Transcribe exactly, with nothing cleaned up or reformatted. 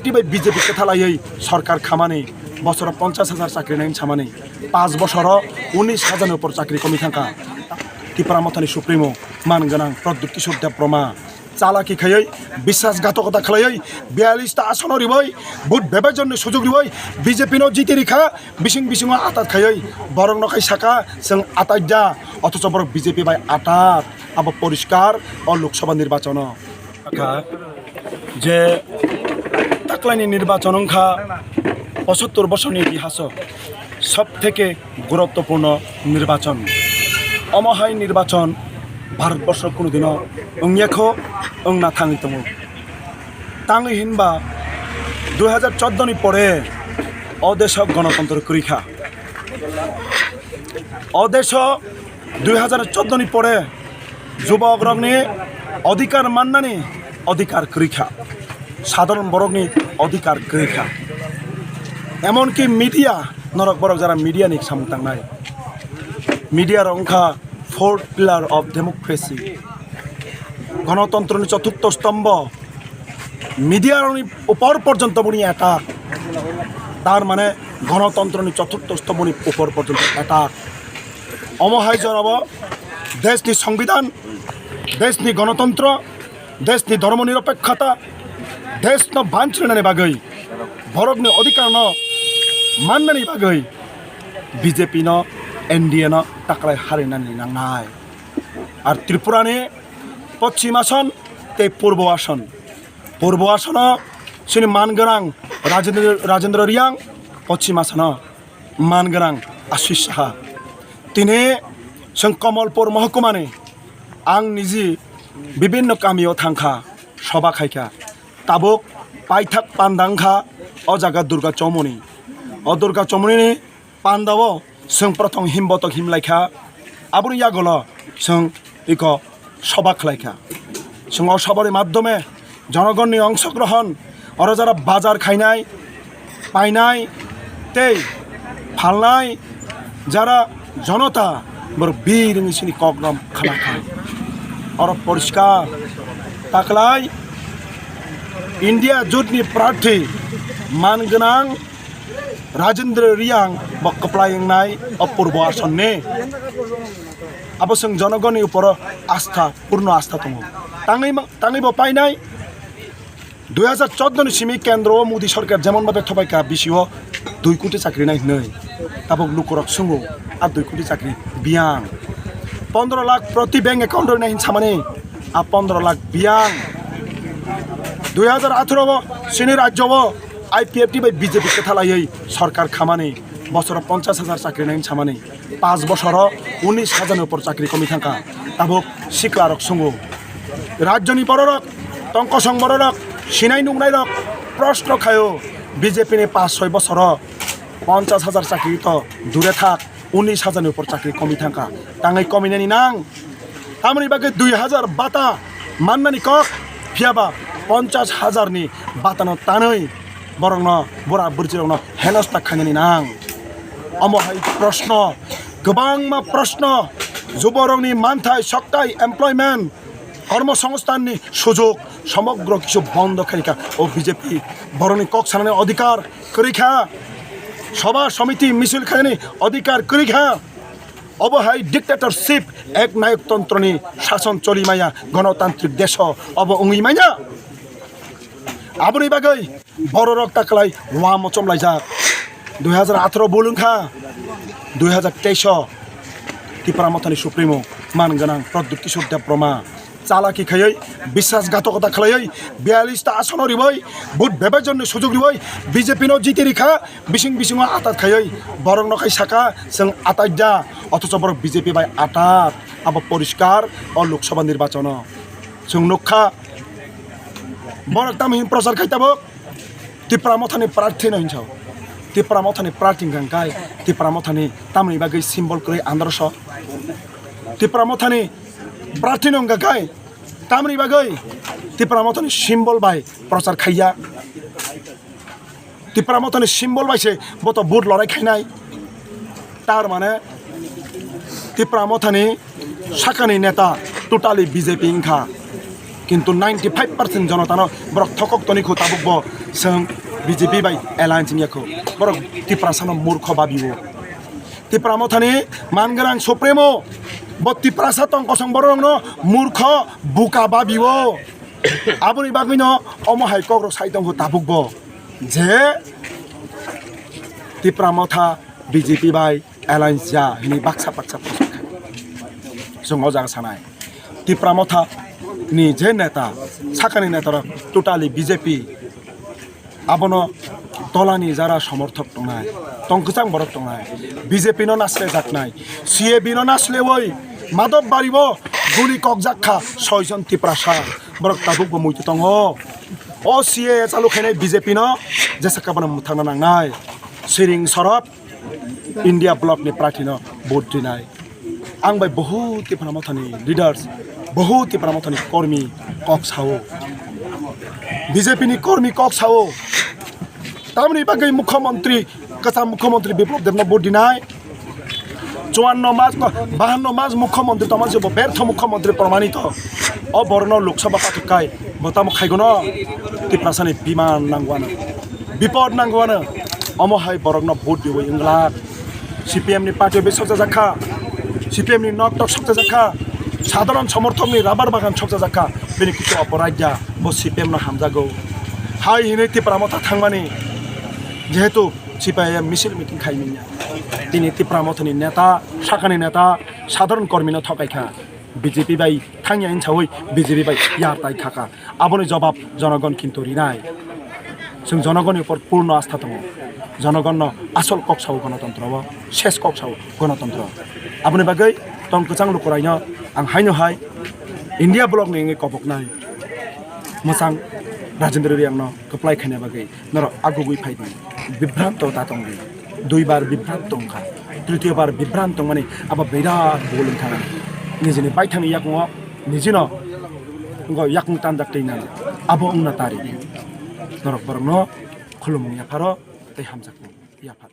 Twi bai B J P kwthalaiwi sorkar khamani, bosoro ponchash hajar chakri nai samani, panch bosoro unis hajar ni upor chakri komi thangkha. Tipra Mothani Supremo man gwnang Pradyut Kishore Debbarma chalaki khaiwi, biswasghatokota khlaiwi, biyalish ta asono riwi, vote bebajonni sujog riwi, B J P no jiti rikha, bising bisingo atat khaiwi, borok no khai saka, chwng atat ya, othocho borok B J P bai atat, abo poriskar o Lok Sabha nirbachono. Kha je taklaini nirbachon wngkha pochattor bosorni itihaso sob theke guruttopurno nirbachon. Omo hai nirbachon Bharatborsho kunudino wngya kho, wngna thangwi tongo. Tangwi hinba dui hajar chordo ni pore o deso gonotontro kwrwi kha. O deso dui hajar chordo ni pore jubokrokni odhikar mannani odhikar kwrwi kha, sadharon borokni odhikar kwrwi kha. Emonki media, norok borok jara media ni samung tangnai, media rok wngkha fourth pillar of democracy, gonotontroni choturtho stombho. Media rokni upor porjonto boni attack, tar mane gonotontroni choturtho stombhoni upor porjonto attack. Omo hai jorabo deshni songbidan, deshni gonotontro, deshni dhormo niropekhota, deshno banchrinani bagwi, borokni odhikarno mannani bagwi B J P no, N D A no taklai harinani nangnai. Ar Tripurani Pochim Ason tei Purbo Ason, Purbo Asono chini man gwnang Rajendra, Rajendra Riyang, Pochim Asono man gwnang Ashish Saha. Tini chwng Kamalpur mohkumani ang niji bibinno kamio thangkha, soba khaikha. Tabuk paithak panda wngkha o jaga Durga Chomoni. O Durga Chomonini pandao chwng prothom himbotok himlaikha, aboni yagulo chwng iko soba khlaikha. Chwng o sobani madhyome jonogonni ongshogrohon, oro jara bajar khainai, painai tei phalnai jara jonota borok bir wngwi chini kokrom khanakha. Oro poriskar taklai India jotni prarthi man gwnang Rajendra Riyang bo kwplai wngnai o Purbo Asonni. Abo chwng jonogonni uporo astha, purno astha tongo. Tangwi ma-, tangwi bo painai. Dui hajar chordo ni simi kendro o Modi sorkar jemon babe thobai ka, bisio dui koti chakri nai hinwi. Tabuk lukurok sungo, a dui koti chakri biyang. Pondro lakh proti bank account rwi nai hin samani, a pondro lakh biyang. Dui hajar atharo o chini rajyo o I P F T bai B J P kwthalaiwi sorkar khamani, bosoro ponchash hajar chakri nai hin samani. Panch bosoro unis hajar ni upor chakri komi thangkha, tabuk siklarok sungo. Rajyoni bororok, tongkosong bororok, sinai nuknairok proshno khaio, B J P ni panch soi bosoro ponchash hajar chakri to dure thak, unis hajar ni upor chakri komi thangkha, tangwi kominani nang. Tamoni bagwi dui hajar bata mannani kok, phiyaba ponchash hajar ni batano tanwi borokno, bura bwrwirokno henosta khainani nang. Omo hai proshno, kwbangma proshno, juborokni manthai, soktai, employment, kormosongsthanni sujog, somogro kisu bondo khaikha o B J P. Borokni kok sanani odhikar kwrwi kha, sobha somiti misil khainani odhikar kwrwi kha. Obo hai dictatorship, ek nayok tontroni sason choli maya, gonotantrik deso obo wngwi manya. Aboni bagwi bororok taklai wamo chomlaijak. Dui hajar atharo bul wngkha, dui hajar teis o Tipra Mothani Supremo man gwnang Pradyut Kishore Debbarma chalaki khaiwi, biswasghatokota khlaiwi, biyalish ta asono riwi, vote bebajonni sujog riwi, B J P no jiti rikha, bising bisingo atat khaiwi, borok no khai saka, chwng atat da, othocho borok B J P bai atat, abo poriskar o Lok Sabha nirbachono. Chwng nukha, borok tamo hin prochar khai tabuk, Tipra Mothani prarthi no hinsa. Tipra Mothani prarthi hwnkha kai, Tipra Mothani tamoni bagwi symbol kwrwi androso. Tipra Mothani prarthi no hwnkha kai, tamoni bagwi Tipra Mothani symbol bai prochar khaiya. Tipra Mothani symbol bai se boto vote lorai khainai. Tar mane Tipra Mothani sakani neta totally B J P wngkha. Kintu ninety five percent jonotano borok thokok toni kho tabuk bo chwng B J P bai alliance wngya kho. Borok Tiprasano murkho babio. Tipra Mothani mangrang Supremo bo Tiprasa tong kosong borokno murkho buka babio. Aboni bagwino omo hai kokrok sai tongkho tabuk bo je Tipra Motha B J P bai alliance ja hini baksa baksa. Chwng o jaga sanai Tipra Motha ni je neta, sakani neta rok totally B J P. Abono tolani jara somorthok tongnai, tong kwchang borok tongnai, B J P no nasle jaknai, C A B no naslewi Madhop Bari bo guli kokjak kha soi jon Tiprasa, borok tabuk bo muitu tongo. O C A A chalu khainai B J P no jesa kabana mwthangna nangnai. Siring sorop India block ni party no vote rinai. Ang bai bohut Tipra Mothani leaders, bohut Tipra Mothani kormi kok sao, B J P ni kormi kok sao. Tamni bagwi mukhyamantri, kwcham mukhyamantri Biplab Debno vote rinai. Chuanno mas, bahanno mas mukhyamantri tongma jebo bertho mukhyamantri promanito. O borokno Lok Sabha pathok kai bo tamo khaigono? Tiprasani biman nangwano, bipod nangwano. Omo hai borokno vote diwi wnglak. C P M ni party bai sokjajak kha, C P M ni nok tok sokjajak kha, sadharon somorthok ni rabar bagan sokjajak kha, bini kichu oporaidya bo C P M no hamjago. Hai hinwi Tipra Motha thangmani, jehetu C P I M misil meeting khai manya. Tini Tipra Mothani neta, sakani neta, sadharon kormi no thokai kha. B J P bai thangya hinsawi B J P bai yar tai khaka. Aboni jobab jonogon kintu rinai. Chwng jonogoni upor purno astha tongo. Jonogonno asol kok sao gonotontro o, ses kok sao gonotontro. Aboni bagwi tong kwchang lukurai no ang haino hai India block ni wngwi koboknai mwchang Rajendra Reang no kwplai khaina bagwi. Norok agugwi phai di, bibranto ta tong di. Dui bar bibranto wngkha, tritiyo bar bibranto wngmani abo birat bul wngkha. Nijini baithangni yakungo nijino wngkha yakung tanjak twi nani, abo wngna ta ridi. Norok borokno khulumung yapharo tei hamjakmung yaphar.